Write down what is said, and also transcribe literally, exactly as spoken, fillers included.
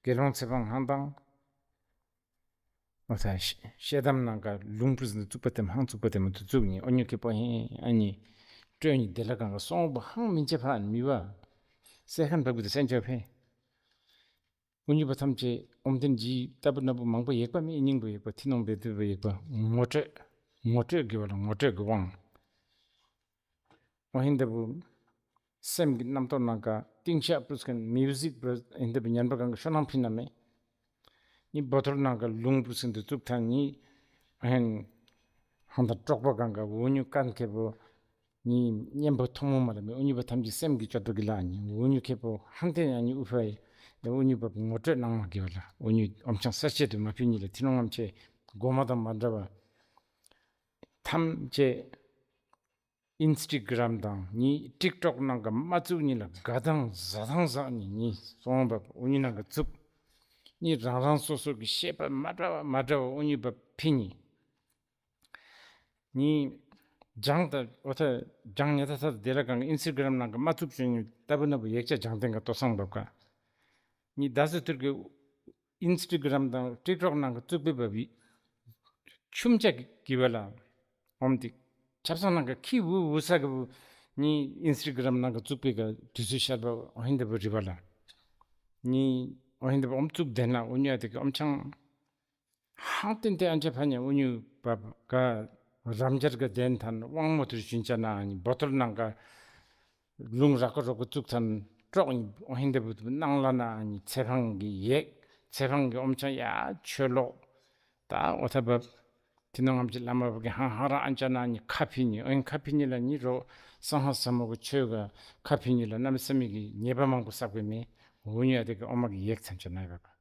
དགེ་སློང་ཚེ་འཕང་ཧང་དང་། འོ་ད་ཤེལ་དམ་ནང་ག་ལུང་པོ་ཟིན་དུ་བཙུགས་པ་དེམ་ཧང་བཙུགས་པ་དེམ་དུ་བཙུགས་ནི། འོ་ཉུ་ཁེ་པོ་ཧེ་ཨ་ནི་སྤྲོད་ནི་དེ་ལ་གང་ག་སོང་པ་ཧང་མིན་ཅེ་ཕ་ཨན་མི་བ། སེ་ཁན་བབ་གི་དུ་སེན་ཅོ་ཕེ། འོ་ཉུ་པ་ཐམས་ཅད་ཨོམ་ཐེན་ཇི་ལྟ་བུ་ན་བུ་མང་པོ་ཡེག་པ་མི་སྙིང་པོ་ཡེག་པ་ཐི་ནོང་བེ་དུ་བེ་ཡེག་པ་ངོ་སྤྲོད། ངོ་སྤྲོད་གི་བ་ལ་ངོ་སྤྲོད་གི་དབང་། འོ་ཧིན་དེ་བུ་སེམས་ཀྱི་རྣམ་རྟོག་ནང་ག་ཏིང་ཤག་པུས་ཀན་མིའུ་ཟིག་པུས་ཧིན་དེ་བུ་ཉན་པ་གང་ག་ཤོ་ནང་ཕིན་ན་མེ། ནི་བོ་ཐོལ་ནང་ག་ལུང་པུས་ཧིན་དུ་བཙུགས་ཐང་ནི། ཨ་ཧན་ཧང་དང་དཀྲོག་པ་གང་ག་འོ་ཉུ་ཀན་ཁེ་བུ་ནི་ཉན་པོ་ཐོང་མོ་མ་ལ་མེ། འོ་ཉུ་པ་ཐམས་ཅད་སེམས་ཀྱི་ཅོ་ཏོ་གི་ལ་ནི་འོ་ཉུ་ཁེ་བུ་ཧང་ཏེ་ཡང་ནི་ཨུ་ཕ་ཡི་འོ་ཉུ་པ་ངོ་སྤྲོད་གནང་མ་གི་བ་ལ། འོ་ཉུ་ཨོམ་ཆང་ས་ཆེད་དུ་མ་ཕིན་ནི་ལ་ཐི་ནོང་ངམ་ཆེ་གོ་མ་དང་མ་འདྲ་བ། ཐམས་ཅད་ཨིན་སི་ཊི་གི་རམ་དང་ནི་ཊིག་ཊོག་ནང་ག་མ་བཙུགས་ནི་ལ་དགའ་དང་ཟ་དང་ཟ་ནི་ནི་སོང་བ་འོ་ཉུ་ནང་ག་བཙུགས། ནི་རང་རང་སོ་སོ་གི་ཤེས་པ་མ་འདྲ་བ་མ་འདྲ་བ་འོ་ཉུ་པ་ཕི་ནི། ནི་ཇང་ད་འོ་ད་ཇང་ཉ་ད་ད་དེ་ལ་གང་ཨིན་སི་ཊི་གི་རམ་ནང་ག་མ་བཙུགས་ཅུང་ནི་ལྟ་བུ་ན་བུ་ཡེག་ཅ་ཇང་ཏེན་ག་ཏོ་སང་བབ་ག། ནི་ད་སུ་ཐུར་གི་ཨིན་སི་ཊི་གི་རམ་དང་ཊིག་ཊོག་ནང་ག་བཙུགས་པའི་བབ་བི་ཆུམ་ཅ་གི་བ་ལ། ཨོམ་ཏི་ཆབ་སང་ནང་ག་ཁི་བུ་བུ་ས་གི་བུ་ནི་ཨིན་སི་ཊི་གི་རམ་ནང་ག་བཙུགས་པའི་ག་དུས་ཚོད་ཤར་བ་འོ་ཧིན་དེ་བུ་རི་བ་ལ། ནི་འོ་ཧིན་དེ་བུ་ཨོམ་བཙུགས་དེན་ན་འོ་ཉུ་ཨ་དེ་གི་ཨོམ་ཆང་ཧང་ཏེན་ཏེ་ཨན་ཅ་ཕ་ཉ་འོ་ཉུ་པ་ག་རམ་འཇར་ག་དེན་ཐན་དབང་མོ་ཐུར་ཞུན་ཅ་ན་ནི་བོ་ཐོལ་ནང་ག་ལུང་ར་ཀ་རོ་ཀ་བཙུགས་ཐན་ཀྲོག་ནི་འོ་ཧིན་དེ་བུ་ནང་ལ་ན་ནི་ཚེ་འཕང་གི་ཡེག་ཚེ་འཕང་གི་ཨོམ་ཆང་ཡ་ཆོས་ལོག། ད་འོ་ཐ་བབ་ཐི་ནོང་ངམ་ཅི་བླ་མ་བུ་གི་ཧང་ཧང་ར་ཨན་ཅ་ན་ནི་ཁ་ཕི་ནི། འོ་ཧིན་ཁ་ཕི་ནི་ལ་ནི་རོ་སང་ཧ་ས་མོ་གི་ཆོས་ག་ཁ་ཕི་ནི་ལ་གནམ་མེད་ས་མེད་ཀྱི་ཉེས་པ་མང་པོ་བསགས་པའི་མེ། འོ་ཉུ་ཨ་དེ་གི་ཨོ་མ་གི་ཡེག་ཚན་ཅ་ན་ཡ་བབ།